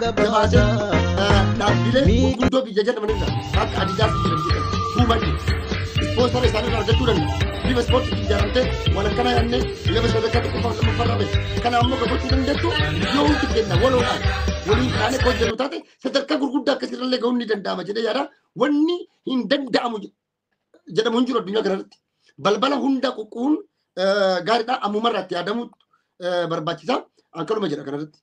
Jabaatee dhaabbilee gurguddoo biyya jedhamanirra akka Adidaas jiran jedhan Puuma jiru. Ispoonsara isaanii argachuu danda'a. Bifa ispoortii ijaaramtee waan akkanaa yaadnee kilaba sadarkaa tokkoffaa lammaffaa bahe. Kana ammoo gochuu dandeettu yoo hundi kenna waloodhaan waliin taanee hojjennu taate sadarkaa gurguddaa akkasirrallee gahuun ni danda'ama jedhee yaada. Wanni hin danda'amu jedhamu hin jiru addunyaa kanarratti. Balbala hunda quqquun gaariidha. Ammumarraa itti yaadamu barbaachisa. Akkanuma jedha kanarratti.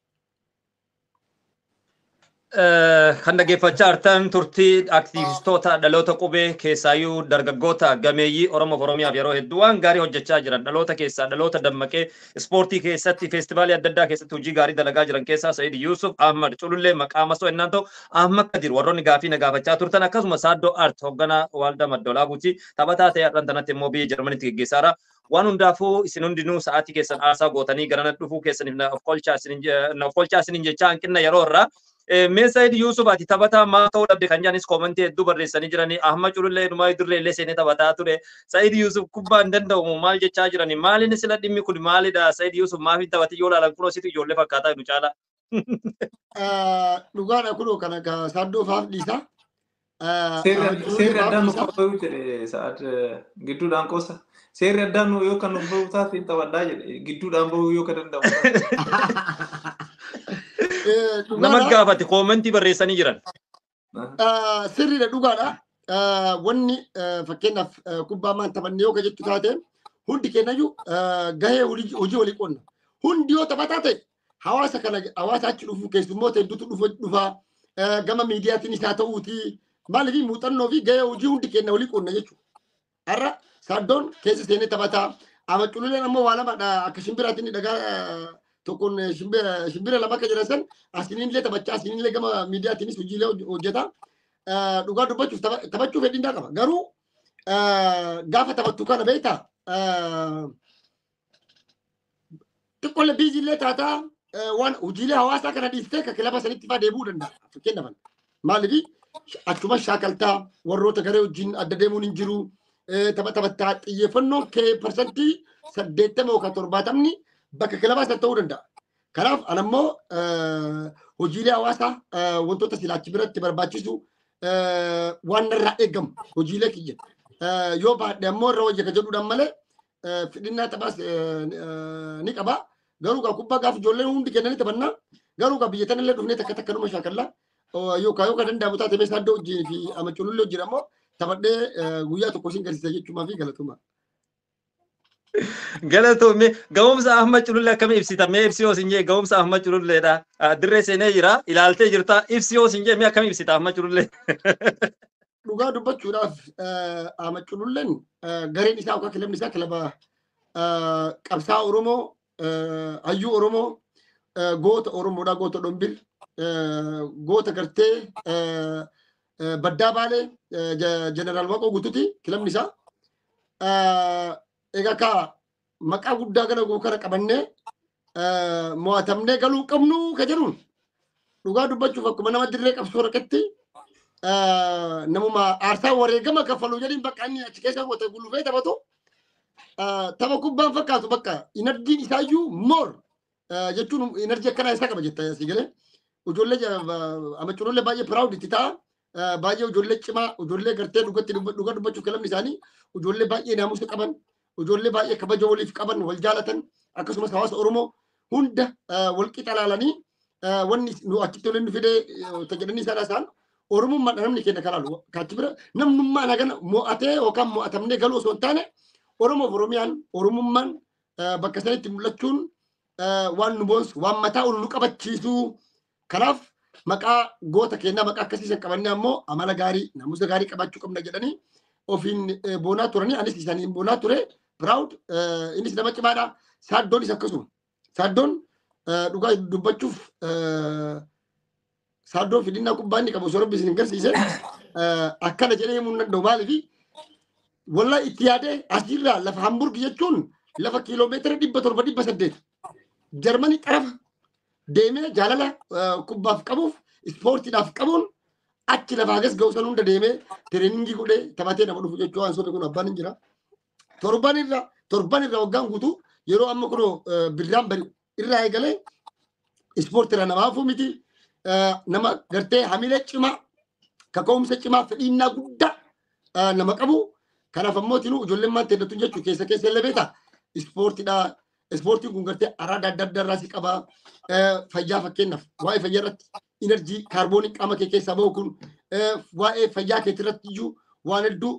Kan dhaggeeffachaa jirtan turtii aktivistoota dhaloota qubee, keessaayyuu dargaggoota gameeyyii Oromoof Oromiyaaf yeroo hedduu waan gaarii hojjechaa jiran, dhaloota keessaa dhaloota dammaqee ispoortii keessatti, feestivaalii adda addaa keessatti hojii gaarii dalagaa jiran keessaa Sa'iid Yuusuf Ahmad Culullee maqaa masoo ennaan ta'u, Ahmad Kadir warroonni gaafii na gaafachaa turtan, akkasuma Saaddoo Art hoogganaa Waaldaa Maddoolaabuuti, taphataa ta'e har'an tanatti immoo biyya Jarmanitti geggeessaara. Waan hundaafuu isin hundinuu sa'aatii keessan aarsaa gootanii garana dhufuu keessaniif na of kolchaa isiniin jechaa, hanqina yeroo irraa. Mee Said Yusuf, ati taphataa maal ta'uu dhabde kan jedhanis koomentii hedduu barreessanii jiranii. Ahmad Culullee dhumaa dirree illee seenee taphataa ture. Said Yusuf kubbaa hin danda'u maal jechaa jiranii. Maaliin sila dhimmi kun maalidha? Said Yusuf maaf hin taphatin? Yoo ilaalan kunoo situ ijoollee fakkaataa nu caala. Dhugaadha, kunoo kana Saaddoo faaf dhiisa. Seerri addaan nu bahu jedhe Sa'aad gidduudhaan qoosa. Seerri addaan yoo kan nu bahu taate hin taphadhaa jedhe, gidduudhaan bahuu yoo kan danda'amu. Nama gaafate koomentii barreessanii jiran. Sirriidha, dhugaadha. Wanni fakkeenyaaf kubbaa maan taphanne yoo jettu taate, hundi kennayyuu gahee hojii walii qonna. Hundi yoo taphataa ta'e hawaasa kana, hawaasa achi dhufu, keessummoota hedduutu dhufaa, gama miidiyaatiin isaa ta'uuti, maaliif muuxannoo fi gahee hojii hundi kenna walii qonna jechuudha. Har'a Saaddoon keessa seenee taphataa. Amma Cululeen ammoo waa lamadha, akka shimbiraatiin dhagaa tokkoon shimbira lama akka jedhan san, asiniillee taphachaa asiniillee gama miidiyaatiinis hojiilee hojjeta. Dhugaa dubbachuuf taphachuu fedhiin qaba. Garuu gaafa taphattu kana beektaa, xiqqoolee biiziillee taataa, waan hojiilee hawaasaa kana dhiistee ka kilaba sanitti faa deebi'uu danda'a. Fakkeenyaaf maaliif achuma shaakaltaa, warroota garee wajjin adda deemuun hin jiru. Tapha taphattaa xiyyeeffannoon kee 80% yookaan 70ni bakka kilabaa san ta'uu danda'a. Kanaaf anammoo hojiilee hawaasaa, wantoota silaachi biratti barbaachisu, waan narraa eegamu hojiilee kiyya yoo baadhe ammoo irra wayya ka jedhuudhaan malee fedhinnaa taphaas ni qaba. Garuu gaa kubbaa gaafa ijoolleen hundi kennanii taphannaa, garuu gaa biyya tanallee dhufnee takka takka numa shaakallaa, yookaan yoo ka danda'amu taate mee Saaddoo wajjin fi Amaculullee wajjin ammoo taphadhee guyyaa tokko isin garsiisa jechuumaa fi galatuma. Galatoomee, ga'umsa Ahmad Culullee akkamii ibsita? Mee ibsi yoo sin jee, ga'umsa Ahmad Cululleedha. Dirree seenee jira. Ilaaltee jirta. Ibsi yoo sin jee, mee akkamii ibsita Ahmad Culullee? Dhugaa dubbachuudhaaf Ahmad Cululleen gareen isaa yookaan kilabni isaa kilaba qabsaa Oromoo, hayyuu Oromoo, goota Oromoodha, goota Dhombir, goota gartee Baddaa Baalee, Jeneraal Waaqoo Guutuuti kilabni isaa. Egaa ka maqaa guddaa kana kana qabannee mo'atamnee galuu qabnu ka jedhuun, dhugaa dubbachuuf akkuma nama dirree qabsoo rakkatti namuma aarsaa wareegama kaffalu jedhiin, bakka inni achi keessa wata gulufee taphatu tapha kubbaan fakkaatu, bakka inerjiin isaayyuu moor jechuun inerjii akkanaa isaa qaba jetta si galee. Ijoollee Amaculullee baay'ee proud itti ta'a. Baay'ee ijoollee cimaa, ijoollee gartee dhugatti dhugaa dubbachuuf kilabni isaanii ijoollee baay'ee naamusa qaban, ijoollee baay'ee kabaja waliif qaban, wal jaalatan, akkasumas hawaasa Oromoo hunda wal qixa laalanii wanni nu achitti waliin nu fidee jedhanii isaan Oromummaa namni keenya kalaalu kaachi bira namnummaan hagana mo'atee yookaan mo'atamnee galuu osoo hin taane, Oromoof Oromiyaan Oromummaan bakka sanitti mul'achuun waan nu boonsu, waan mataa ol nu qabachiisu. Kanaaf maqaa goota keenyaa, maqaa akkasii san qabannee ammoo amala gaarii, naamusa gaarii qabaachuu qabna jedhanii ofiin boonaa turanii, anis isaaniin boonaa ture, proud. Innis nama cimaadha. Saaddoonis akkasuma. Saaddoon dhugaa dubbachuuf Saaddoon fidinaa kubbaa inni qabu osoo Rabbi isin garsiise akkana jedhee himuu hin danda'u. Maaliifi wallaa itti yaadee asirraa lafa Hamburg jechuun lafa kiiloomeetira 700, 800 Jarmanii xarafa deemee jaalala kubbaaf qabuuf, ispoortiidhaaf qabuun achi lafa hagas ga'u san hunda deemee training godhee taphatee nama dhufu jechuu waan sobe kun abbaan hin jira. Torban irra waggaan guutuu yeroo amma kun birraan bari irraa eegalee ispoortii irraa nama hafuu miti. Nama gartee hamilee cimaa kaka'umsa cimaa fedhiinnaa guddaa nama qabu. Kanaaf ammoo tinuu ijoolleen maal ta'e jechuu keessa keessa illee beektaa ispoortiidha. Ispoortiin kun gartee araada adda addaa irraa si qaba. Fayyaa fakkeenyaaf waa'ee fayyaa irratti inerjii kaarboonii qaama kee keessaa bahu kun waa'ee fayyaa keetii irratti iyyuu waan hedduu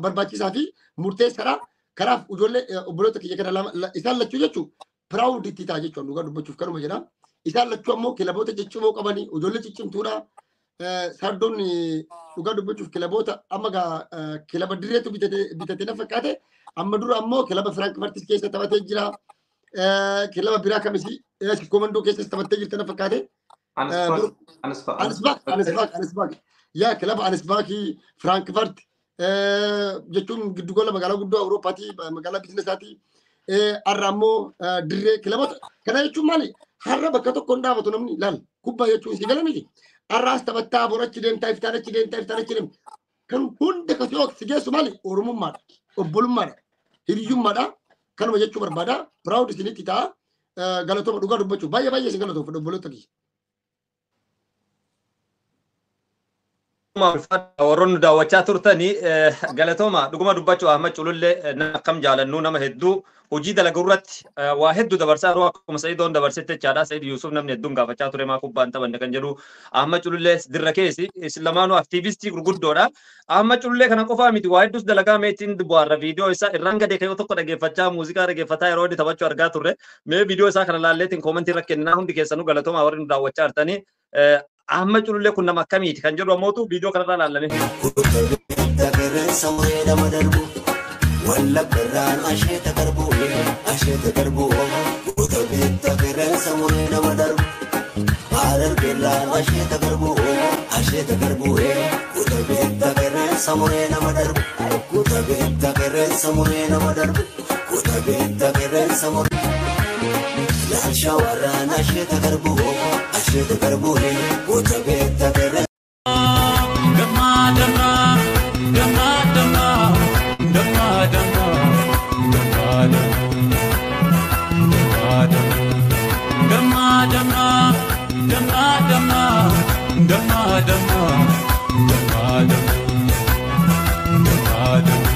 barbaachisaa fi murteessaadha. Kanaaf ijoollee obboloota kiyya kana isaan lachuu jechuun piraawud itti ta'a jechuudha dhugaa dubbachuuf kanuma jedha. Isaan lachuu ammoo kilaboota ciccimoo qabanii ijoollee ciccimtuudha. Sardoon dhugaa dubbachuuf kilaboota amma kilaba dirreetu bitate na fakkaate amma dura ammoo kilaba Firaankifartis keessa taphatee jira. Kilaba biraa kamisi Sikkoo keessas taphattee jirta na fakkaate. Ansbak Ansbak Ansbak yaa kilaba Ansbakii Firaankifaart jechuun giddugala magaalaa guddoo Awuroopaati magaalaa biizinesaati. Har'a ammoo dirree kilaboota kana jechuun maali? Har'a bakka tokko hin dhaabatu namni ilaal kubbaa jechuun si gala miti. Har'aas taphattaa bor achi deemtaa iftaan achi deemtaa iftaan achi deemtaa. Kan hunda kasii si geessu maali? Oromummaadha. Obbolummaadha. Hiriyyummaadha. Kanuma jechuu barbaada. Piraawud isinitti ta'a. Galatooma dhugaa dubbachuu baay'ee baay'ee isin galatoomfadha obboloota kiyya. Warroonni nu daawwachaa turtanii galatooma dhuguma dubbachuu Ahmad Culullee nama akkam jaalannu nama hedduu hojii dalaguu irratti waa hedduu dabarsaa yeroo akkuma Sa'idoon dabarsetti jechaadha. Sa'id Yuusuf namni hedduun gaafachaa ture maa kubbaan taphanne kan jedhu Ahmad Culullee dirra keessi isin lamaanuu aktiivistii gurguddoodha. Ahmad Culullee kana qofaa miti waa hedduus dalagaa meetiin bu'aarra viidiyoo isaa irraan gadee ka'ee tokko dhageeffachaa muuziqaa dhageeffataa yeroo inni taphachuu argaa turre mee viidiyoo isaa kana laalleetiin koomentii irra kennaa hundi keessanuu galatooma warri nu daawwachaa jirtanii. Ahmad Culullee kun nama akkamiiti kan jedhu ammootu viidiyoo kanarraa laallamee. Wallaggarraan asheeta garbuu asheeta garbuu goota beekta qeerransa muree nama darbu Harargeerraan asheeta garbuu asheeta garbuu goota beekta qeerransa muree nama darbu goota beekta qeerransa muree nama darbu goota beekta qeerransa muree Laalsha warraan asheeta garbuu asheeta garbuu goota beekta qeerransa. Damma damma damma damma. Damma damma damma damma damma damma damma damma damma damma damma damma.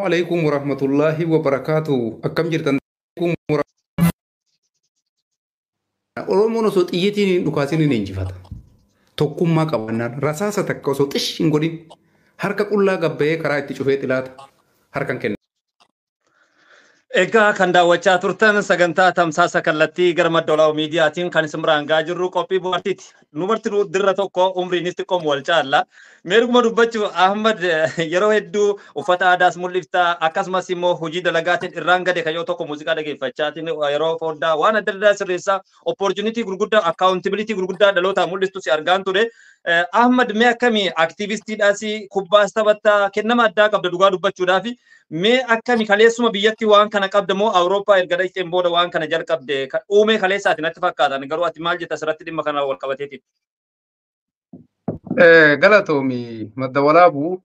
Alaikum warahmatullahi wabarakatuh. Akkam jirtan Oromoon osoo xiyyeetiin hin dhukaasin hin injifata. Tokkummaa qabannaan rasaasa takka osoo xish hin godhin harka qullaa gabbayee karaa itti cufee xilaata harkan kenna. Egaa kan daawwachaa turtan sagantaa tamsaasa kallattii gara madda olaanoo miidiyaatiin kan isin biraan gahaa jirru qophii bohaartiiti. Nu marti dirra tokko umriinis xiqqoom wal caalla. Mee dhuguma dubbachuuf Ahmad yeroo hedduu uffata aadaas mul'ifta akkasumas immoo hojii dalagaatiin irraan gade kan yoo tokko muuziqaa dhageeffachaatiin yeroo foddaa waan adda addaa sirreessaa opportunity gurguddaa accountability gurguddaa dhalootaa mul'istu si argaan ture. Ahmad mee akkamii aktiivistiidhaas kubbaas taphattaa kennama addaa qabda dhugaa dubbachuudhaaf mee akkami kaleessuma biyyatti waan kana qabda moo Awurooppaa erga dhaqxeen booda waan kana jalqabde uumee kaleessaati natti fakkaatan garuu ati maal jetta asirratti dhimma kana wal qabateeti. Galatoomi madda walaabuu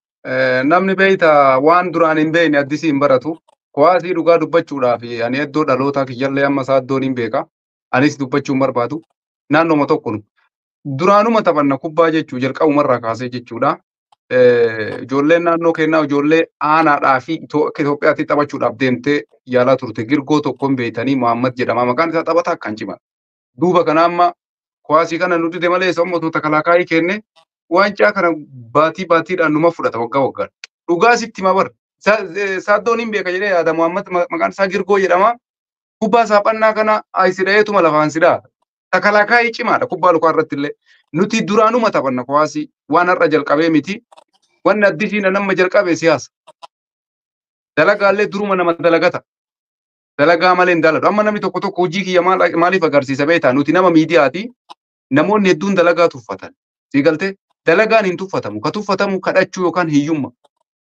namni beeyta waan duraan hin beekne addisii hin baratu. Kuwaasii dhugaa dubbachuudhaaf ani iddoo dhalootaa kiyyallee amma isaa iddoon hin beeka. Anis dubbachuu hin barbaadu. Naannooma tokko duraanuma taphanna kubbaa jechuu jalqabumarraa kaasee jechuudha. Ijoolleen naannoo keenyaa ijoollee aanaadhaa fi Itoophiyaatti taphachuudhaaf deemtee yaalaa turte. Girgoo tokkoon beeytanii Muhammad jedhama. Maqaan isaa taphataa akkaan cima. Duuba kana amma kuwaasii kana nuti malee uummattoota kalaakaayii kenne waancaa kana baatii baatiidhaan numa fudhata waggaa waggaan. Dhugaa sitti hima bara. Saaddoon hin beeka jedhee yaada Muhammad maqaan isaa Girgoo jedhama. Kubbaa saaphannaa kana ayisi dha'eetuma lafaan sidhaa. Takalaakaayii cimaadha kubbaa lukaa irratti illee. Nuti duraanuma taphanna kuwaasii waan har'a jalqabee miti. Wanni addisiin nama jalqabe siyaasa. Dalagaallee duruma nama dalagata. Dalagaa malee hin daladu. Amma namni tokko tokko hojii kiyya maaliif agarsiisa beektaa? Nuti nama miidiyaati. Namoonni hedduun dalagaa tuffatan. Sii galtee Dalagaan hin tuffatamu. Ka tuffatamu kadhachuu yookaan hiyyummaa.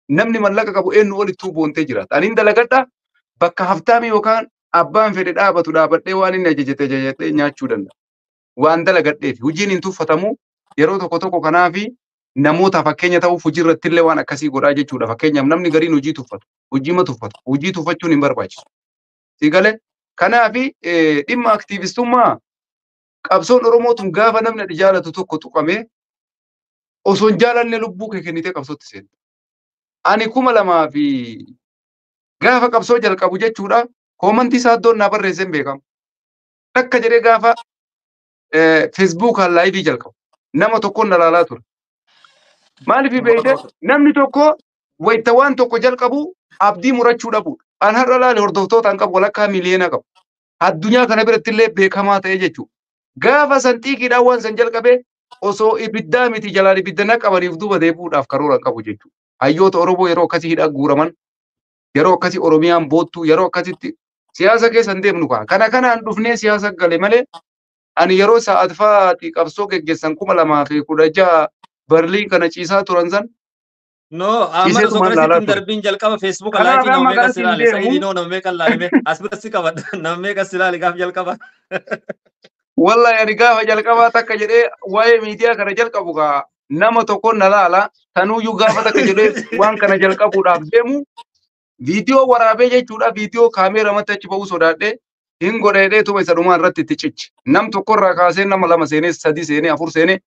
Namni mallaqa qabu eenyu olittuu boontee jiraata. Ani dalagadha bakka haftaamii yookaan abbaan fedhe dhaabatu dhaabadhee waan inni ajajate ajajadhee nyaachuu danda'a. Waan dalagadheef hojiin hin tuffatamu yeroo tokko tokko kanaafi namoota fakkeenya ta'uuf hojii irratti illee waan akkasii godhaa jechuudha. Fakkeenyaaf namni gariin hojii tuffata. Hojiima tuffata. Hojii tuffachuun hin barbaachisu. Si galee kanaafi dhimma aktiivistummaa qabsoon Oromoo tun gaafa namni ati jaalatu tokko tuqamee osoo hin jaalanne lubbuu kee kennitee qabsootti seenta. Ani 2000 fi gaafa qabsoo jalqabu jechuudha. Koomantii saaddoon naa barreessee hin beekamu. Takka jedhee gaafa Feesbuukaan live jalqabu. Nama tokkoon na laalaa ture. Maaliif beekte namni tokko wayita waan tokko jalqabu abdii murachuu dhabuudha. An har'a laale hordoftoota hin qabu walakkaa miliyoona qabu. Addunyaa kana biratti illee beekamaa ta'e jechuudha. Gaafa san xiiqiidhaan waan san jalqabee osoo ibiddaa miti jalaan ibidda na qabaniif duuba deebi'uudhaaf karoora hin qabu jechuudha. Hayyoota Oromoo yeroo akkasii hidhaa guuraman, yeroo akkasii Oromiyaan boottu, yeroo akkasitti siyaasa keessa hin deemnu kaa. Kana kanaan dhufnee siyaasa gale malee ani yeroo sa'aat fa'aati qabsoo geggeessan 2016 Barliin kana ciisaa turan san No, amma osoo ciiseetumaan gara laalaa sittiin ture. Darbiin jalqaba Facebook Kanaaf live nama amma meeqa gara si siin ilaale? deemu Sa'idii noo nama meeqa ilaalime? As bira si qabadha. Nama meeqa si ilaale gaaf jalqaba? Wallahi ani gaafa jalqabaa takka jedhee waa'ee miidiyaa kana jalqabu kaa nama tokko na laala tanuuyyuu gaafa takka jedhee waan kana jalqabuudhaaf deemu viidiyoo waraabee jechuudha, viidiyoo kaameeramatti achi ba'uu sodaadhee hin godheedhee tuma isa dhumaa irratti itti cichi. Nam tokkorraa kaasee nama lama seenee, sadi seenee, afur seenee,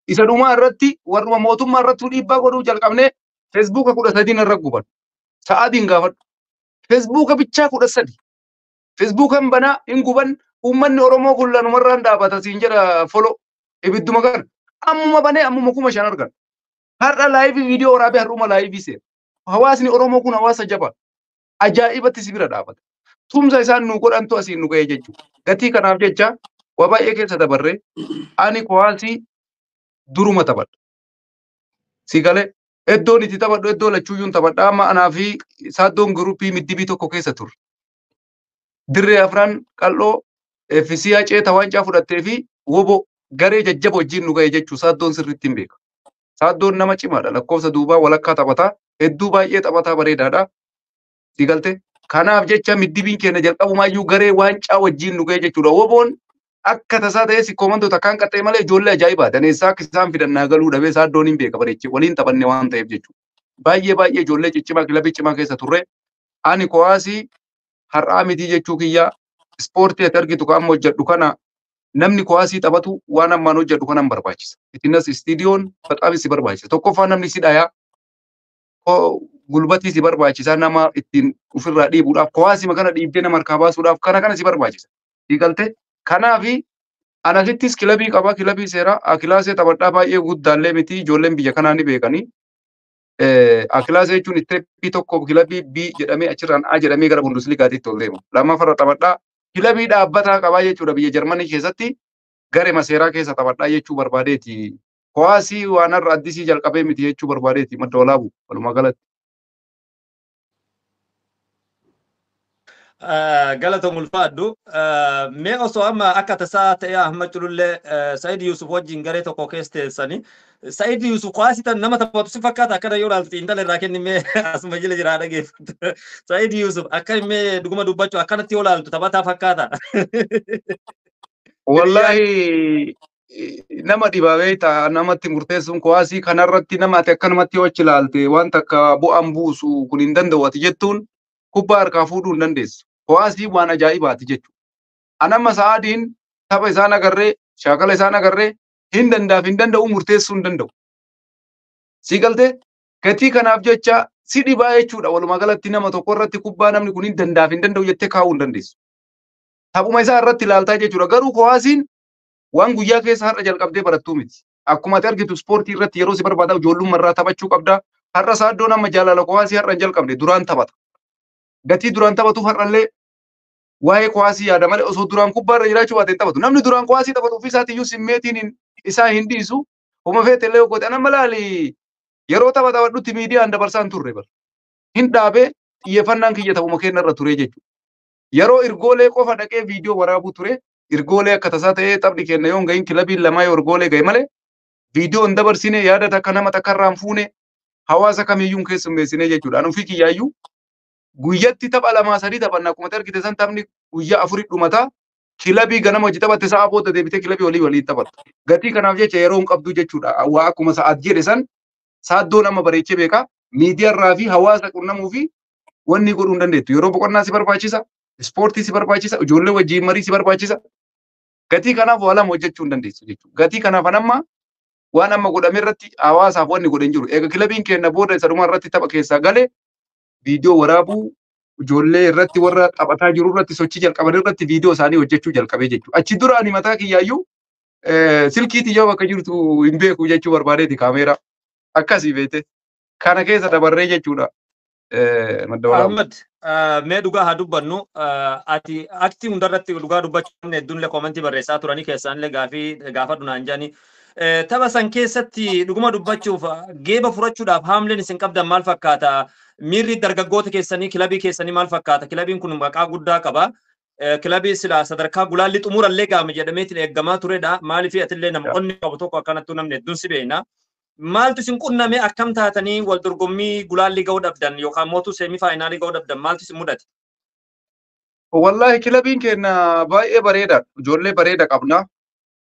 isa dhumaa irratti warruma mootummaa irratti dhiibbaa godhuu jalqabnee Feesbuuka 13 irra guban. Sa'aatiin gaafadhu. Feesbuuka bichaa 13. Feesbuukan banaa hin guban. Uummanni Oromoo kun lanumarraan dhaabata siin jedha follow ibidduma kana. Ammuma banee ammuma 5000 argan. Har'a live viidiyoo waraabee har'uma live seena. Hawaasni Oromoo kun hawaasa jabaa. Ajaa'ibatti si bira dhaabata. Tumsa isaan nu godhantu asiin nu ga'e jechuudha. Gatii kanaaf jecha waa baay'ee keessa dabarree ani kuwaasii duruma taphadha. Si galee iddoon itti taphadhu iddoo lachuuyyuun taphadha. Amma anaa fi saaddoon giruppii middibii tokko keessa turre. Dirree afran qal'oo FC Aceeta waancaa fudhattee fi wobo garee jajjaba wajjin nu ga'e jechuu saaddoon sirriitti hin beeka. Saaddoon nama cimaadha. Lakkoofsa duubaa walakkaa taphataa. Hedduu baay'ee taphataa bareedaadha. Si galte kanaaf jecha middibiin keenya jalqabumaayyuu garee waancaa wajjin nu ga'e jechuudha. Woboon akka tasaa ta'ee si koomantoota akkaan qaxxee malee ijoollee ajaa'ibaati. Ani eessaa akka isaan fidan naa galuu dhabee saaddoon hin beeka bareechee waliin taphanne waan ta'eef jechuudha. Baay'ee baay'ee ijoollee ciccimaa kilabii cimaa keessa turre. Ani kowaasii har'aa miti jechuu kiyya ispoortii ati argitu kan amma hojjedhu kana namni kowaasii taphatu waan ammaan hojjedhu kana hin barbaachisa. Fitness istiidiyoon bexaam si barbaachisa. Tokkoffaa namni si dhayaa gulbatii si barbaachisa nama ittiin ofirraa dhiibuudhaaf kowaasii kana dhiibdee nama harkaa baasuudhaaf kana kana si barbaachisa. Diigaltee kanaafi anasittis kilabii qaba, kilabii seeraa akilaasee taphadhaa, baay'ee guddaallee miti, ijoolleen biyya kanaa ni beekanii. Akilaasee jechuun isteeppii tokko kilabii B jedhamee achirraan A jedhamee gara Bundesligaatiitti ol deema. Lammaffarra taphadhaa kilabii dhaabbataa qabaa jechuudha, biyya Jarmanii keessatti garee maseeraa keessa taphadhaa jechuu barbaadeeti. Kowaasii waan har'a addisii jalqabee miti jechuu barbaadeeti, madda walaabu walumaa galatti. Galatoom, ulfaadhu. Mee osoo amma akka tasaa ta'e Ahmad Culullee Said Yusuf wajjin garee tokko keessa teessanii Said Yusuf kuwaasii tan nama taphatu si fakkaata? Akkana yoo ilaaltu xiinxala irraa kenni mee, asuma jala jiraa dhageeffatu. Said Yusuf akka mee dhuguma dubbachuu akkanatti yoo ilaaltu taphataa fakkaata? Wallaahi nama dhibaa beektaa namatti murteessuun kuwaasii kanarratti nama ati akkanumatti yoo achi ilaalte waan takka bu'aan buusu kun hin danda'u ati jettuun kubbaa harkaa fuudhuu hin dandeessu. Kuwaasii waan ajaa'ibaati jechuudha. Anamma sa'aatiin tapha isaan agarree shaakala isaan agarree hin danda'aaf hin danda'u murteessuu hin danda'u. Si galtee gatii kanaaf jecha si dhibaa jechuudha. Walumaa galatti nama tokko irratti kubbaa namni kun hin danda'aaf hin danda'u jettee kaa'uu hin dandeessu. Taphuma isaa irratti ilaaltaa jechuudha. Garuu kuwaasiin waan guyyaa keessa har'a jalqabdee barattuu miti. Akkuma ati argitu ispoortii irratti yeroo si barbaada ijoollummaa irraa taphachuu qabda. Har'a saaddoon amma jaalala kuwaasii har'a hin jalqabne, duraan taphata. Gatii duraan taphatuuf har'allee waa'ee kuwaasii yaada malee osoo duraan kubbaa irra jiraachuu baate hin taphatu. Namni duraan kuwaasii taphatu ofii isaatiiyyuu simmeetiin isaa hin dhiisu. Homa feete illee goote anamma laali yeroo tapha taphadhutti miidiyaan dabarsaa hin turre bara. Hin dhaabee xiyyeeffannaan kiyya taphuma kenna irra ture jechuudha. Yeroo ergoolee qofa dhaqee viidiyoo waraabuu ture. Ergoolee akka tasaa ta'ee taphni kenna yoo hin gahin kilabiin lamaa yoo ergoolee gahe malee Viidiyoo hin dabarsine, yaada takka nama takka irraa hin fuune, hawaasa kamiyyuu hin keessummeessine jechuudha. Ani ofii kiyyaayyuu guyyatti tapha lamaa sadii taphanna akkuma argite san taphni guyyaa afurii dhumata. Kilabii ganama hojii taphatte sa'a booda deebitee kilabii walii waliin taphatta. Gatii kanaaf jecha yeroo hin qabdu jechuudha. Waa akkuma sa'aat jedhe san saaddoo nama bareechee beeka. Miidiyaarraa fi hawaasa qunnamuu fi wanni godhuu hin dandeettu. Yeroo boqonnaa si barbaachisa, ispoortii si barbaachisa, ijoollee wajjin marii si barbaachisa. Gatii kanaaf waa lama hojjechuu hin dandeessu jechuudha. Gatii kanaaf amma waan amma godhame irratti hawaasaaf wanni godhe hin jiru. Egaa kilabiin keenya booda isa dhumaa irratti tapha keessaa gale viidiyoo waraabuu ijoollee irratti warra taphataa jiru irratti sochii jalqaban irratti viidiyoo isaanii hojjechuu jalqabee jechuudha. Achi dura ani mataa kiyyaayyuu silkii tiyyoo bakka jirtu hin beeku jechuu barbaadeeti kaameeraa. Akkasii beekte. Kana keessa dabarree jechuudha. Madda waraabuu. Ahmad, mee dhugaa haa dubbannu, ati aktii hundarratti dhugaa dubbachuun hedduun illee koomentii barreessaa turanii keessaan illee gaafii gaafadhu naan jedhanii. Tapha san keessatti dhuguma dubbachuuf geeba furachuudhaaf haamleen isin qabdan maal fakkaata? Miirri dargaggoota keessanii kilabii keessanii maal fakkaata? Kilabiin kun maqaa guddaa qaba. Kilabii sila sadarkaa gulaalli xumurallee gaame jedhameetiin eeggamaa turedha. Maaliif atillee nama onni qabu tokko akkanattuu namni hedduun si beekna. Maaltu isin qunname, akkam taatanii wal dorgommii gulaalli ga'uu dhabdan yookaan mootuu seemii faayinaalii ga'uu dhabdan, maaltu isin mudate? Wallaahi kilabiin keenya baay'ee bareeda. Ijoollee bareeda qabna.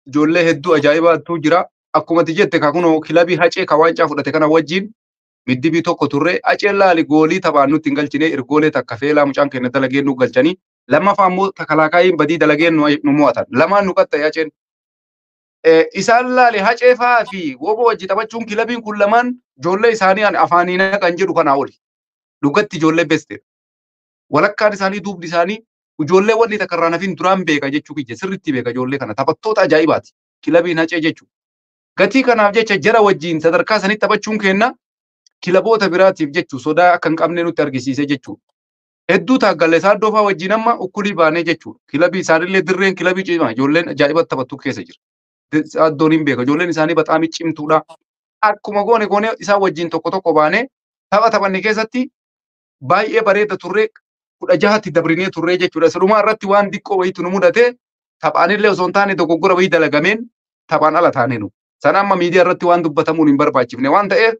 Ijoollee hedduu ajaa'ibaatu jira. Akkuma ati jette ka kunoo kilabii Hacee ka waancaa fudhate kana wajjin middibii tokko turre. Haceen laali goolii taphaan nutti hin galchine, ergoolee takka feelaa mucaan keenya dalagee nu galchanii. Lammaffaa immoo takalaakaayiin badii dalagee nu mo'atan. Lamaan nu qaxxa'e Haceen. Isaan laali Hacee fa'aa fi Woboo wajji taphachuun kilabiin kun lamaan ijoollee isaanii afaanii naqan jedhu kanaa oli. Dhugatti ijoollee beste. Walakkaan isaanii duubni isaanii ijoollee wanni takka irraa nafin duraan beeka jechuu kiyya, sirriitti beeka ijoollee kana, taphattoota ajaa'ibaati. Kilabiin Hacee jechuudha. Gatii kanaaf jecha jara wajjin sadarkaa sanitti taphachuun kenna kilaboota biraatiif jechuu sodaa akka hin qabne nutti argisiise jechuudha. Hedduu taaggalle saaddoo fa'aa wajjin amma ukkulii baanee jechuudha. Kilabii isaanillee dirreen kilabii cimaa ijoolleen ajaa'ibatti taphattu keessa jira. Saaddoon hin beeka, ijoolleen isaanii baxaamii cimtuudha. Akkuma goone goone isaan wajjin tokko tokko baanee tapha taphanne keessatti baay'ee bareeda turree, 16tti dabrinee turree jechuudha. Silumaa irratti waan diqqoo wayiitu nu mudate, taphaanillee osoo hin taane dogoggora wayii dalagameen taphaan ala taane nu. Sana amma miidiyaa irratti waan dubbatamuun hin barbaachifne waan ta'eef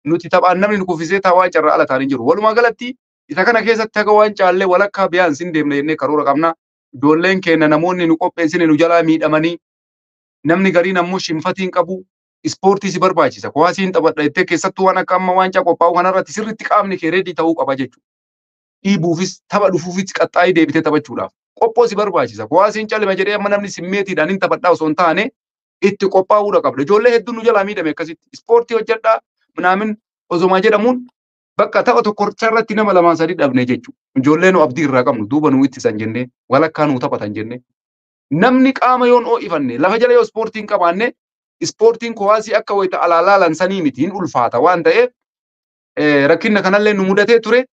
nuti taphaan namni nu kuffisee taa'aa carraa ala taanee jiru. Walumaa galatti isa kana keessatti haga waan caallee walakkaa biyaan sin deemne jennee karoora qabna. Ijoolleen keenya namoonni nu qopheessine nu jalaa miidhamanii, namni gariin ammoo shinfatiin qabu, ispoortii si barbaachisa. Kuwaasiin taphadha jettee keessattuu waan akka amma waancaa qophaa'u kanarratti sirriitti qaamni kee reedii ta'uu qaba jechuudha. Dhiibuufis tapha dhufuufis qaxxaayii deebitee taphachuudhaaf qophoo si barbaachisa. Kuwaasiin calima jedhee amma namni simmeetiidhaan hin taphadhaa osoo hin taane itti qophaa'uudha qabda. Ijoollee hedduun nu jalaa miidhame akkasitti. Ispoortii hojjedhaa minaamin osomaa jedhamuun bakka tapha tokkocha irratti nama lamaan sadii dhabne jechuudha. Ijoollee nu abdii irraa qabnu duuba nu ittisan jennee, walakkaa nu taphatan jennee. Namni qaama yoon ho'ifanne, lafa jala yoo ispoortii hin qabaanne, ispoortiin kuwaasii akka wayita alaa laalan sanii miti, hin ulfaata waan ta'eef rakkinna kanallee nu mudatee ture.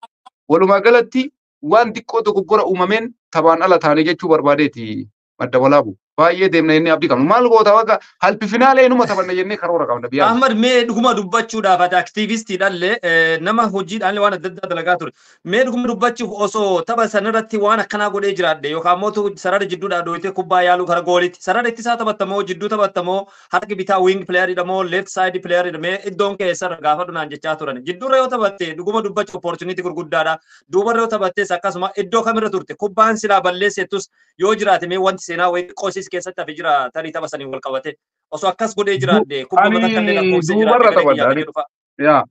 Walumaa galatti waan xiqqoo dogoggora uumameen taphaan ala taane jechuu barbaadeeti, Madda Walaabu. Baay'ee deemna jennee abdii qabna. Maal goota, bakka halpi finaalee inuma taphanna jennee karoora qabna biyyaan. Ahmad, mee dhuguma dubbachuudhaaf ati aktiivistiidhaallee nama hojiidhaan waan adda addaa dalagaa ture. Mee dhuguma dubbachuuf osoo tapha sanarratti waan akkanaa godhee jiraadhe yookaan immoo sarara jidduudhaa dooyitee kubbaa yaaluu kara goolitti, sarara ittisaa taphattamoo, jidduu taphattamoo, harki bitaa wing playeridha moo left side playeridha, mee iddoon keessarra gaafadhu naan jechaa turan. Jidduurra yoo taphatte dhuguma dubbachuuf opportunity gurguddaadha. Duubarra yoo taphattes akkasuma, iddoo kamirra turte, kubbaan silaa balleessettus yoo jiraate, mee wanti seenaa wayii xiqqoo keessatti hafe jira tarii tapha sanii wal qabate, osoo akkas godhee jiraadhe kubbaa takka illee lakkoofsee Duubarra taphadha. Yaa,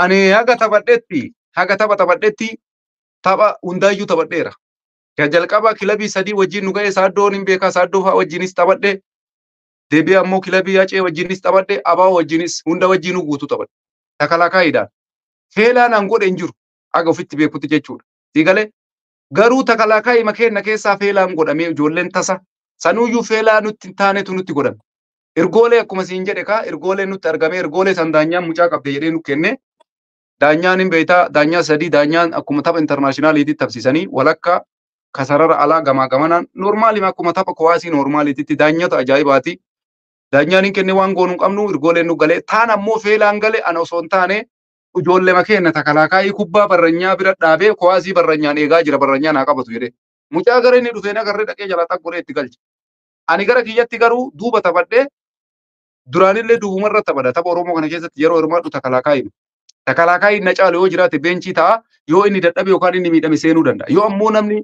ani haga taphadhetti, haga tapha taphadhetti tapha hundaayyuu taphadheera. Kan jalqaba kilabii sadii wajjin nu ga'e Saaddoon hin beekaa, Saaddoo fa'aa wajjinis taphadhe. Deebi'ee ammoo kilabii Hacee wajjinis taphadhe, Abaa wajjinis, hunda wajjinuu guutuu taphadhe. Takalaakaayiidhaan. Feelaan an godhe hin jiru haga ofitti beekutti jechuudha. Siigalee garuu takalaakaayii makeenna keessaa feelaan godhamee ijoolleen tasa sanuyyuu feelaa nutti hin taanetu nutti godhame. Ergoolee akkuma siin jedhe kaa ergoolee nutti argame, ergoolee san daanyaan mucaa qabde jedhee nu kenne. Daanyaan hin beektaa, daanyaa sadii, daanyaan akkuma tapha intarnaashinaaliitti tapsisanii walakkaa kasarara alaa gamaa gamanaan noormaalima akkuma tapha kowaasii noormaaliititti daanyota ajaa'ibaati. Daanyaan hin kenne, waan goonuu qabnu, ergooleen nu galee taan ammoo feelaan gale ana osoo hin taane ijoollee makeenya takalaakaayii kubbaa barranyaa bira dhaabee kowaasii barranyaan eegaa jira, barranyaan haa qabatu jedhee. Mucaa gara inni dhufee nagarree dhaqee jalaa xaggoree itti galche. Ani gara kiyyatti garuu duuba taphadhee Duraanillee duubumarra taphadha. Tapha Oromoo kana keessatti yeroo hirmaadhu takalaakaayi. Takalaakaayi na caalu yoo jiraate beenchii ta'a. Yoo inni dadhabe yookaan inni miidhame seenuu danda'a. Yoo ammoo namni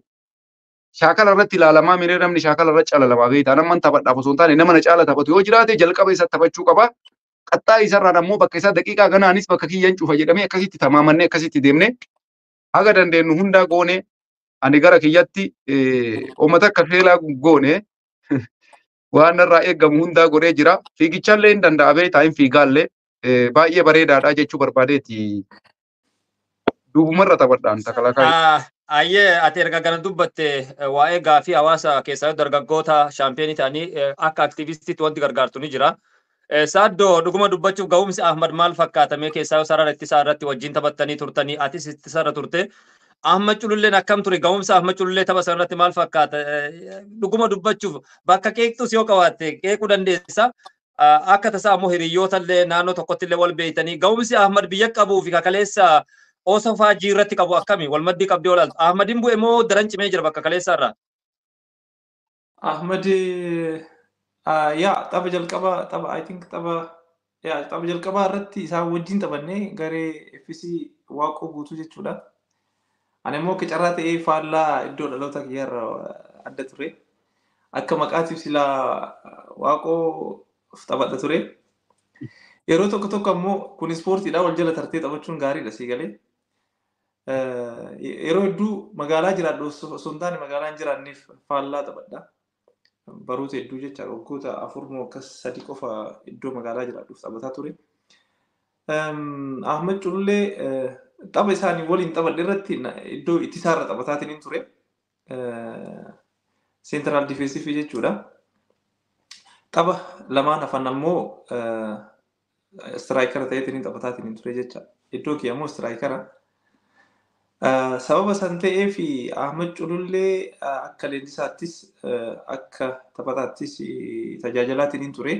shaakala irratti ilaalamaa miree namni shaakala irra calalamaa beektaa namman taphadhaaf osoo hin taane nama na caala taphatu yoo jiraate jalqaba isa taphachuu qaba. Qaxxaa isarraan ammoo bakka isaa daqiiqaa ganaanis bakka kiyyan cufa jedhamee akkasitti tamaamannee akkasitti deemnee haga dandeenyu hundaa goone ani gara kiyyatti uummata akka feelaa goone waan narraa eegamu hundaa godhee jira. Fiigichallee hin danda'a beektaa hin fiigaallee baay'ee bareedaadha jechuu barbaadeeti. Duubumarra taphadhaan takalaakaa. Ayyee ati erga kana dubbatte waa'ee gaafii hawaasa keessaa dargaggoota shaampiyoonii ta'anii akka aktiivistiitti wanti gargaartu ni jira. Saaddoo dhuguma dubbachuuf ga'umsi Ahmad maal fakkaatame keessaa sarara ittisaa irratti wajjin taphattanii turtanii atis ittisarra turte. Ahmad Cululleen akkam ture ga'umsa Ahmad Culullee tapha sana irratti maal fakkaata? Dhuguma dubbachuuf bakka qeeqxus yoo qabaatte qeequu dandeessa. Akka tasaa ammoo hiriyoota illee naannoo tokkotti illee wal beeytanii ga'umsi Ahmad biyya qabuu fi kakaleessa osoo faajii irratti qabu akkami wal maddii qabdee olaaltu. Ahmadiin bu'e moo daran cimee jira bakka kaleessa irraa? Ahmad yaa tapha jalqabaa tapha I think tapha yaa tapha jalqabaa irratti isaan wajjin taphannee garee FC Waaqoo Guutuu jechuudha. Ani immoo akka carraa ta'ee faallaa iddoo dhaloota kiyyaarra adda ture. Akka maqaatiif silaa Waaqoo taphadha ture. Yeroo tokko tokko ammoo kun ispoortiidha wal jala tartee taphachuun gaariidha sii galee. Yeroo hedduu magaalaa jiraadhu osoo hin taane magaalaa hin jiraanneef faallaa taphadha. Baroota hedduu jecha waggoota 4 moo akkas 3 qofa iddoo magaalaa jiraadhuuf taphataa ture. Ahmad Culullee tapha isaanii waliin taphadhe irratti iddoo ittisaarra taphataatiin ture. Seentiraal difeensivii jechuudha. Tapha lamaan hafan ammoo istiraayikara ta'eetiin taphataatiin ture jecha. Iddoo kiyya ammoo istiraayikara. Sababa san ta'eef Ahmad Culullee akka leenjisaattis akka taphataattis tajaajilaatiin ture.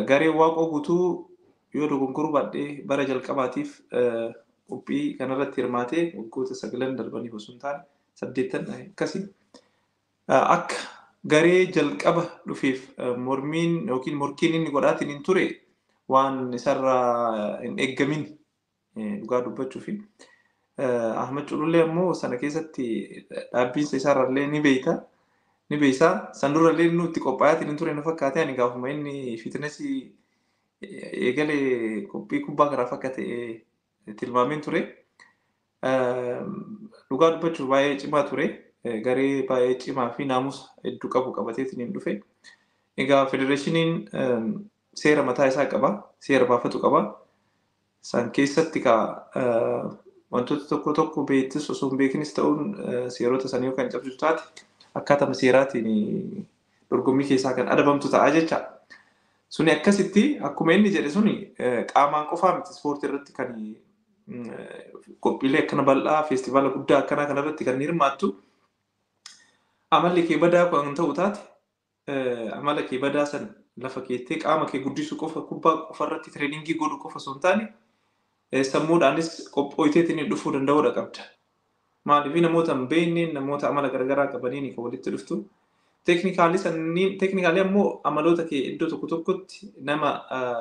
Gareen Waaqoo Guutuu yoo dogoggoruu baadhee bara jalqabaatiif qophii kanarratti hirmaatee waggoota 9 darbaniif osoo hin taane 8 akkasii akka garee jalqaba dhufeef mormiin yookiin morkiin inni godhaatiin hin ture waan isarraa hin eeggamin dhugaa dubbachuufi. Ahmad Culullee ammoo sana keessatti dhaabbiinsa isaarrallee ni beeyta. Ni beeysa. San durallee inni itti qophaa'aatiin hin ture na fakkaate ani gaafuma inni fiitnesii eegalee qophii kubbaa kanaaf akka ta'e tilmaameen ture. Dhugaa dubbachuuf baay'ee cimaa ture. Garee baay'ee cimaa fi naamusa hedduu qabu qabateetiin hin dhufe. Egaa federeeshiniin seera mataa isaa qaba. Seera baafatu qaba. San keessatti wantoota tokko tokko beektis osoo hin beekinis ta'uun seerota sanii yoo kan cabsitu taate akkaatama seeraatiin dorgommii keessaa kan adabamtu ta'a jecha. Suni akkasitti akkuma inni jedhe suni qaamaan qofaa miti ispoortii irratti kan qophiilee akkana bal'aa feestivaala guddaa akkanaa kanarratti kan hirmaattu amalli kee badaa kan ta'u taate amala kee badaa san lafa keettee qaama kee guddisuu qofa kubbaa qofa irratti tireeningii godhu qofa osoo hin taane sammuudhaanis qophooyteetiin dhufuu danda'uudha qabda. Maaliif namoota hin beekne namoota amala garaagaraa qabaniin kan walitti dhuftu. Teeknikaalii ammoo amaloota kee iddoo tokko tokkotti nama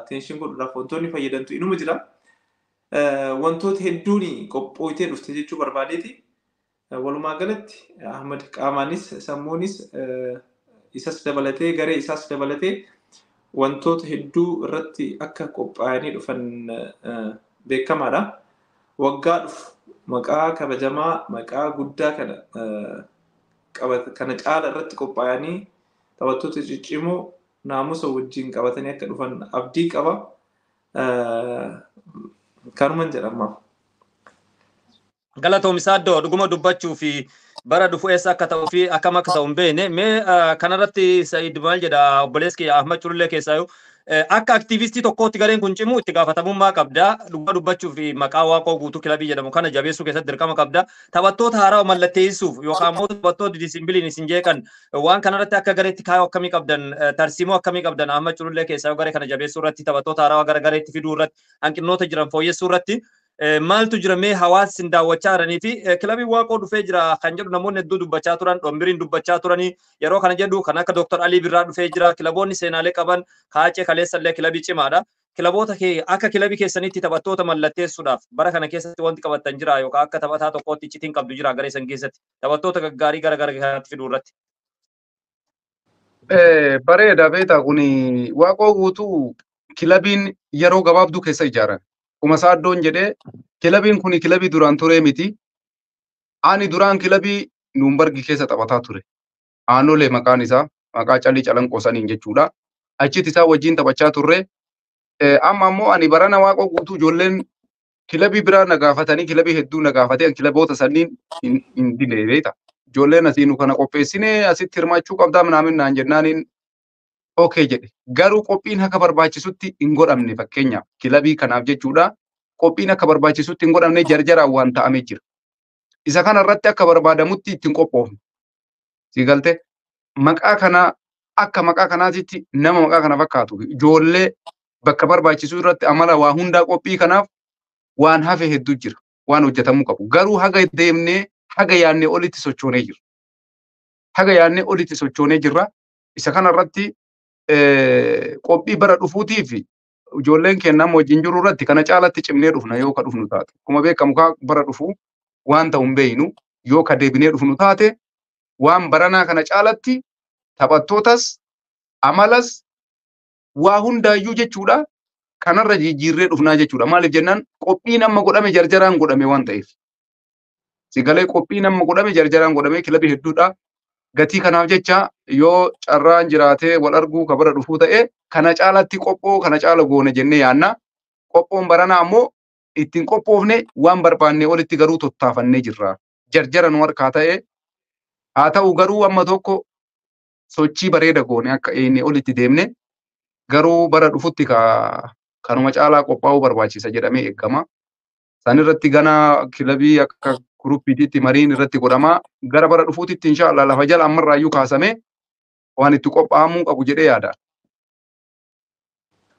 teenshin godhuudhaaf wantoonni fayyadantu inuma jira. Wantoota hedduun qophooytee dhufte jechuu barbaadeeti. Walumaa galatti Ahmad qaamaanis sammuunis isas dabalatee garee isaas dabalatee wantoota hedduu irratti akka qophaa'anii dhufan beekamaadha. Waggaa dhufu maqaa kabajamaa maqaa guddaa kana caala irratti qophaa'anii taphattoota ciccimoo naamusa wajjin qabatanii akka dhufan abdii qaba. Kanuman jedhama. Galatoomi Saaddoo dhuguma dubbachuu fi bara dhufu eessa akka ta'uu fi akkam akka ta'u hin beekne. Mee kanarratti Sa'iid maal jedha obboleessi kiyya Ahmad Culullee keessaa akka aktiivistii tokkootti gareen kun cimu itti gaafatamummaa qabda. Dhugaa dubbachuu fi maqaa Waaqoo Guutuu kilabii jedhamu kana jabeessuu keessatti dirqama qabda. Taphattoota haaraa mallatteessuuf yookaan immoo taphattoota disiimbiliin isin jeeqan waan kanarratti akka gareetti kaayoo akkamii qabdan tarsiimoo akkamii qabdan Ahmad Culullee keessaa garee kana jabeessuu irratti taphattoota haaraa gara gareetti fiduu irratti hanqinoota jiran fooyyessuu irratti Maaltu jira mee hawaasni daawwachaa jiranii fi kilabii Waaqoo dhufee jira kan jedhu namoonni hedduu dubbachaa turan, dhombiriin dubbachaa turanii yeroo kana jedhu kan akka Dr. Alii Birraa dhufee jira. Kilaboonni seenaalee qaban kaacee kaleessallee kilabii cimaadha. Kilaboota kee akka kilabii keessanitti taphattoota mallatteessuudhaaf bara kana keessatti wanti qabattan jira yookaan akka taphataa tokkootti iccitiin qabdu jira garee san keessatti taphattoota gaggaarii gara gara kanaatti fiduu irratti. Bareeda beektaa, kun Waaqoo Guutuu kilabiin yeroo gabaabduu keessa ijaarame. Kuma saaddoon jedhee, kilabiin kun kilabii duraan turee miti. Ani duraan kilabii Nuumbargi keessa taphataa ture. Aanolee maqaan isaa, maqaa calii calanqoo saniin jechuudha. Achitti isaa wajjin taphachaa turre. Amma ammoo ani barana Waaqoo Guutuu ijoolleen kilabii biraa na gaafatanii, kilabii hedduu na gaafatee, kilaboota sanniin hin dine beekta. Ijoolleen asii nu kana qopheessinee asitti hirmaachuu qabdaa minaamin naan jennaaniin okay jedhe. Garuu qophiin akka barbaachisutti hin godhamne, fakkeenyaaf kilabii kanaaf jechuudha. Qophiin akka barbaachisutti hin godhamne, jarjaraan waan ta'amee jira. Isa kana irratti akka barbaadamutti ittiin qophoofne. Si galte, maqaa kana akka maqaa kanaatitti nama maqaa kana fakkaatu ijoollee bakka barbaachisu irratti amala waa hundaa qophii kanaaf waan hafe hedduu jira. Waan hojjetamuu qabu. Garuu haga deemnee haga yaadnee olitti sochoonee jira. Haga yaadnee olitti sochoonee jirra. Isa kana irratti qophii bara dhufuutiif ijoolleen keenya amma wajjin jiru irratti kana caalatti cimnee dhufna yoo ka dhufnu taate. Akkuma beekamu kaa bara dhufu waan ta'u hin beeynu, yoo ka deebinee dhufnu taate waan baranaa kana caalatti taphattootas amalas waa hundaayyuu jechuudha kanarra jijjiirree dhufnaa jechuudha. Maaliif jennaan, qophiin amma godhame jarjaraan godhame waan ta'eef. Sigalee, qophiin amma godhame jarjaraan godhame kilabii hedduudha. Gatii kanaaf jecha yoo carraan jiraatee wal arguu ka bara dhufuu ta'e kana caalatti qophoo kana caala goone jennee yaanna. Qophoon baranaa ammoo ittiin qophoofne, waan barbaanne olitti garuu tottaafannee jirra. Jarjara nu harkaa ta'e haa ta'u, garuu amma tokko sochii bareeda goone akka inni olitti deemne, garuu bara dhufutti ka kanuma caalaa qophaa'uu barbaachisa jedhamee eegama. San irratti gana kilabii akka guruppiititti mariin irratti godhama. Gara bara dhufuutitti inshaallah lafa jala ammarraayyuu kaasame waan itti qophaa'amuu qabu jedhee yaada.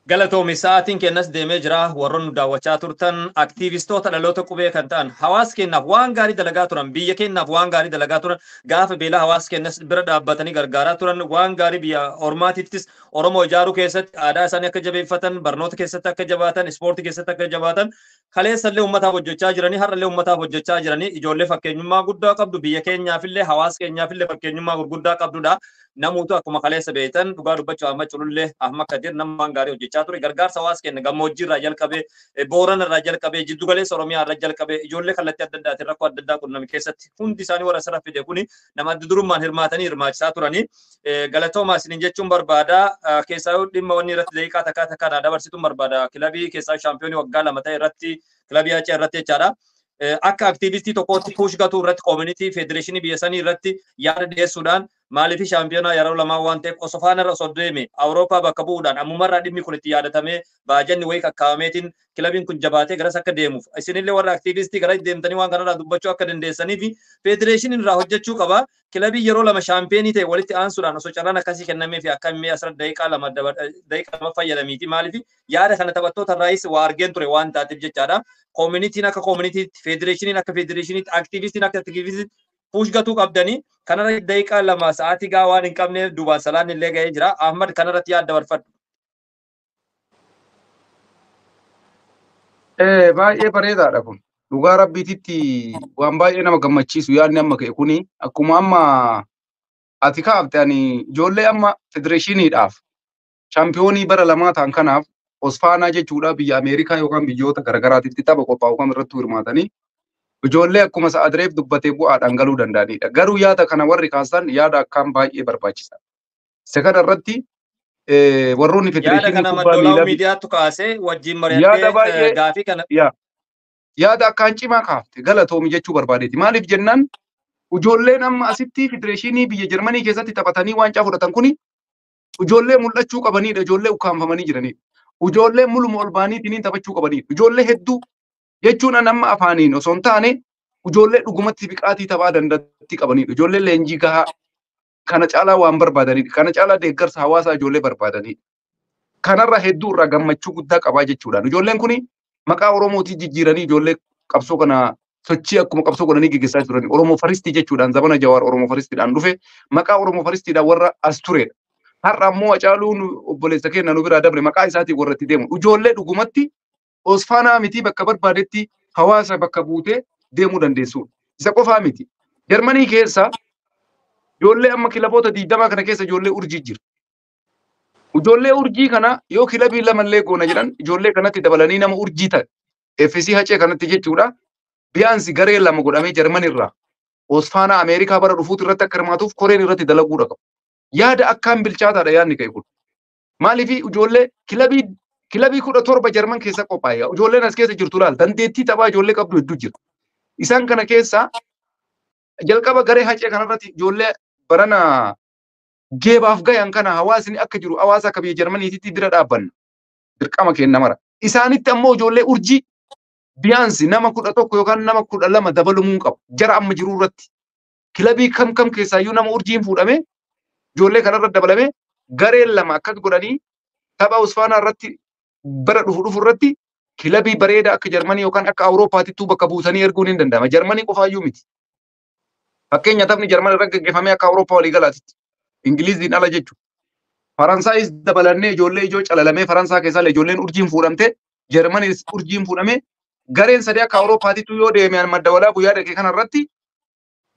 Galatoomi, sa'aatiin kennas deemee jira. Warroon nu daawwachaa turtan aktiivistoota dhaloota qubee kan ta'an, hawaasa keenyaaf waan gaarii dalagaa turan, biyya keenyaaf waan gaarii dalagaa turan, gaafa beelaa hawaasa keenyas bira dhaabbatanii gargaaraa turan, waan gaarii biyya ormaatittis Oromoo ijaaruu keessatti aadaa isaanii akka jabeeffatan, barnoota keessatti akka jabaatan, ispoortii keessatti akka jabaatan, kaleessallee uummataaf hojjechaa jiranii, har'allee uummataaf hojjechaa jiranii, ijoollee fakkeenyummaa guddaa qabdu, biyya keenyaafillee hawaasa keenyaafillee fakkeenyummaa gurguddaa qabdudha. Namuutu akkuma kaleessa beektan, dhugaa dubbachuu Ahmad Culullee, Ahmad Kadir nama waan gaarii hojjechaa ture. Gargaarsa hawaasa keenya gammoojjii irraa jalqabee, Boorana irraa jalqabee, jiddu galeessa Oromiyaa irraa jalqabee, ijoollee kallattii adda addaatiin rakkoo adda addaa qunname keessatti hundi isaanii warra asirra fide kuni nama adda durummaan hirmaatanii hirmaachisaa turanii. Galatoomaa isiniin jechuun barbaada. Keessaa dhimma wanni irratti daqiiqaa takkaa takkaa naa dabarsituun barbaada. Kilabii keessaa shaampiyoonii waggaa 2 ta'e irratti, kilabii Hacee irratti jechaadha. Akka aktiivistii tokkootti push gatuu irratti, koomunitii federeeshinii biyya sanii irratti yaada dhiyeessuudhaan, maaliif shaampiyoonaa yeroo lamaa waan ta'eef osoo faana irra osoo deeme Awurooppaa bakka bu'uudhaan ammumarraa dhimmi kun itti yaadatamee baajanni wayii kakkaa'ameetiin kilabiin kun jabaatee garas akka deemuuf, isinillee warra aktiivistii gara deemtanii waan kanarraa dubbachuu akka dandeessanii fi federeeshiniin irraa hojjechuu qaba. Kilabii yeroo lama shaampiyoonii ta'e walitti aansuudhaan osoo carraan akkasii kennamee fi akka mi'a asirra daqiiqaa 2, daqiiqaa 2 fayyadamiiti, maaliif yaada kana taphattoota irraayis waa argeen ture waan taateef jechaadha. Koomunitiin akka koomunitiitti, federeeshiniin akka federeeshiniitti, aktiivistiin akka aktiivistiitti push gatuu qabdanii. Kanarra daqiiqaa 2, sa'aatii gaa waan hin qabneef duubaan salaan illee ga'ee jira. Ahmad, kanarratti yaada dabarfadhu. Baay'ee bareedaadha kun. Dhugaa rabbiititti waan baay'ee nama gammachiisu yaadni amma ka'e kuni. Akkuma amma ati kaafte, ani ijoollee amma federeeshiniidhaaf shaampiyoonii bara lamaa ta'an kanaaf Osfaanaa jechuudha, biyya Ameerikaa yookaan biyyoota garaagaraatitti tapha qophaa'u kam irratti hirmaatanii ijoollee akkuma sa'adreef dubbatee bu'aadhaan galuu danda'anidha. Garuu yaada kana warri kaasan yaada akkaan baay'ee barbaachisa. Isa kana irratti warroonni Yaada federeeshinii kana kubbaa maddoolaa'uu miilaa miidiyaattu kaasee wajjin yaada mari'attee baay'ee gaafii kana yaada akkaan cimaa kaafte, galatoomi jechuu barbaadeeti. Maaliif jennaan, ijoolleen amma asitti federeeshinii biyya Jarmanii keessatti taphatanii waancaa fudhatan kuni ijoollee mul'achuu qabanidha. Ijoollee ukkaanfamanii jiranidha. Ijoollee muluma ol baaniitiin taphachuu qabanidha. Ijoollee hedduu jechuun an amma afaaniin osoo hin taane ijoollee dhugumatti biqaatii taphaa dandatti qabanidha. Ijoollee leenjii gahaa kana caalaa waan barbaadanidha. Kana caalaa deeggarsa hawaasaa ijoollee barbaadanidha. Kanarra hedduu irraa gammachuu guddaa qabaa jechuudhaan. Ijoolleen kuni Maqaa Oromootii jijjiiranii ijoollee qabsoo kana sochii akkuma qabsoo godhanii gaggeessaa turan. Oromoo Faristii jechuudhaan zamana Jawaar Oromoo Faristiidhaan dhufe maqaa Oromoo Faristiidhaan warra as turedha. Har'a ammoo Hacaaluun obboleessa keenya nu biraa dabre maqaa isaatiin warra itti deemu. Ijoollee dhugumatti Osfaanaa miti bakka barbaadetti hawaasa bakka buutee deemuu dandeessuudha. Isa qofaa miti. Jarmanii keessa ijoollee amma kilaboota 20 kana keessa ijoollee urjii jira. Ijoollee urjii kana yoo kilabii lamallee goona jedhan ijoollee kanatti dabalanii nama urjii ta'e FC Hacee kanatti jechuudha. Biyaansi garee lama godhamee Jarmanirraa Osfaanaa Ameerikaa bara dhufuutu irratti akka hirmaatuuf koreen irratti dalaguudha qabu. Yaada akkaan bilchaataadha yaadni ka'e kun. Maaliif ijoollee kilabii 17 Jarman keessa qophaa'e. Ijoolleen as keessa jirtu laal dandeettii taphaa ijoollee qabdu hedduu jira. Isaan kana keessa jalqaba garee Hacee kanarratti ijoollee barana geebaaf gayan kana hawaasni akka jiru hawaasa akka biyya Jarmaniititti bira dhaabbanna. Dirqama kenna mara. Isaanitti ammoo ijoollee urjii biyaansi nama 11 yookaan nama 12 dabalumuu qabu. Jara amma jiru irratti. Kilabii kam kam keessaayyuu nama urjiin fuudhamee ijoollee kanarra dabalamee gareen lama akkas godhanii tapha Osfaanaa irratti bara dhufu irratti kilabii bareedaa akka Jarmanii yookaan akka Awurooppaatittuu bakka buusanii erguun hin danda'ama. Jarmanii qofaayyuu miti. Fakkeenya taphni Jarman irra gaggeeffamee akka Awurooppaa walii galaatitti. Ingiliziin ala jechuudha. Faransaayis dabalannee ijoollee ijoo calalamee Faransaa keessaa ijoolleen urjiin fuudhamte Jarmanis urjiin fuudhamee gareen sadii akka Awurooppaatittuu yoo deeme madda walaa guyyaa dhaqe kanarratti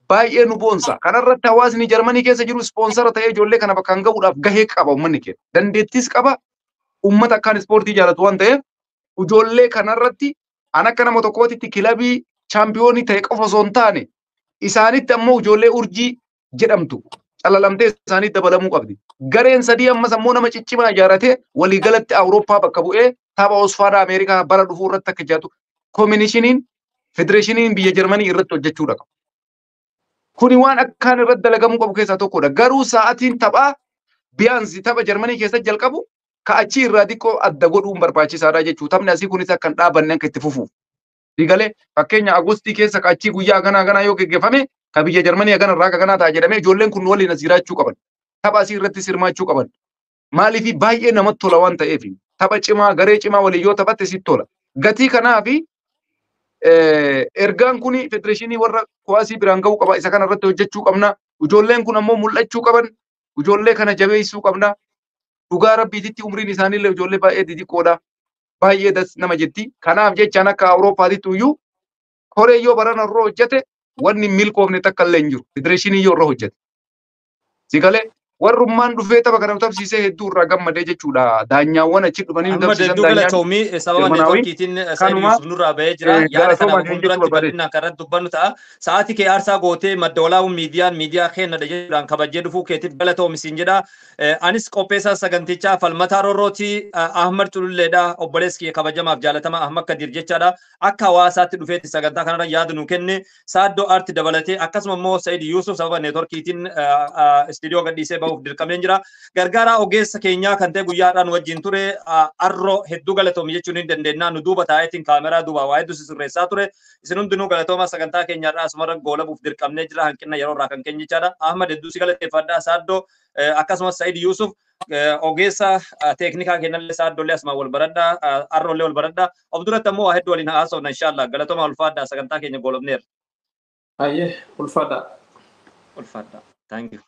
baay'ee nu boonsa. Kanarratti hawaasni Jarmanii keessa jiru ispoonsara ta'ee ijoollee kana bakkaan gahuudhaaf gahee qaba uummanni keenya. Dandeettis qaba. Uummata akkaan ispoortii jaalatu waan ta'eef ijoollee kanarratti an akka nama tokkootitti kilabii chaampiyoonii ta'e qofa osoo hin taane isaanitti ammoo ijoollee urjii jedhamtu calalamtee isaanitti dabalamuu qabdi. Gareen sadii ammas ammoo nama ciccimaa ijaarratee waliigalatti Awurooppaa bakka bu'ee tapha Osfaanaa Ameerikaa bara dhufuu irratti akka jiraatu koominishiniin federeeshiniin biyya Jarmanii irratti hojjechuudha qaba. Kuni waan akkaan irratti dalagamuu qabu keessaa tokkodha. Garuu sa'aatiin taphaa biyaansi tapha Jarmanii keessatti jalqabu ka'achi irraa xiqqoo adda godhuun barbaachisaadha jechuudha. Taphni asii kunis akka hin dhaabanne akka itti fufuuf. Digalee fakkeenya Agustii keessa ka'achi guyyaa ganaa ganaa yoo geggeeffame ka biyya Jarmanii hagana irraa akka ganaa ta'a jedhamee ijoolleen kun waliin as jiraachuu qaban. Tapha asii irratti hirmaachuu qaban. Maaliif baay'ee namatti tola waan ta'eef tapha cimaa garee cimaa waliin yoo taphatte sitti tola. Gatii kanaafi ergaan kun federeeshinii warra kuwaasii biraan ga'uu qaba. Isa kana irratti hojjechuu qabna. Ijoolleen kun ammoo mul'achuu qaban. Ijoollee kana jabeessuu qabna. Dhugaa rabbiititti umriin isaaniillee ijoollee baay'ee xixiqqoodha. Baay'ee das nama jetti. Kanaaf jechaan akka Awurooppaatitti iyyuu koree yoo barana irra hojjete wanni milkoofne takka illee hin jiru. Federeeshinii yoo irra hojjete. Sigalee warrummaan dhufee tapha kana tapsiisee hedduu irraa gammadee jechuudha. Daanyaawwan achi dhufanii nu Amma tapsiisan hedduu daanyaan galatoomii sababa Jarmanaawii. neetworkiitiin Saayid Kanuma Yuusuf nurraa bahee jira. Yaada kana galatoomaa jechuu fuulduratti barbaade. bal'inaan kan irratti dubbannu ta'a. Sa'aatii kee aarsaa gootee madda walaabuu miidiyaan miidiyaa keenyadha jechuudhaan kabajee dhufuu keetiif galatoomi siin jedha. Anis qopheessaa sagantichaa Falmataa Rorrootii Ahmad Cululleedha. Obboleessi kiyya kabajamaaf jaalatamaa Ahmad Kadir jechaadha. Akka hawaasaatti dhufeetti sagantaa kanarra yaada nu kenne. Saaddoo Aarti dabalatee akkasuma immoo Saayid Yuusuf sababa neetworkiitiin istiidiyoo gadhiisee bahuuf dirqameen jira. Gargaaraa ogeessa keenyaa kan ta'e guyyaadhaan wajjin ture arroo hedduu galatoomi jechuun hin dandeenya. Nu duuba taa'eetiin kaameraa duuba waa hedduu sirreessaa ture. Isin hundinuu galatoomaa sagantaa keenyaarraa asumarra goolabuuf dirqamnee jira. Hanqina yeroo irraa kan keenya jechaadha. Ahmad hedduu si galateeffadhaa Saaddoo akkasumas Sa'iid Yuusuf ogeessa teeknikaa keenyallee Saaddollee asumaan wal baradhaa arroollee wal baradhaa. Of duratti ammoo waa hedduu waliin haasofna inshaallah. Galatoomaa ulfaadhaa sagantaa keenya goolabneerra. Ayyee ulfaadhaa. Ulfaadhaa. Thank you.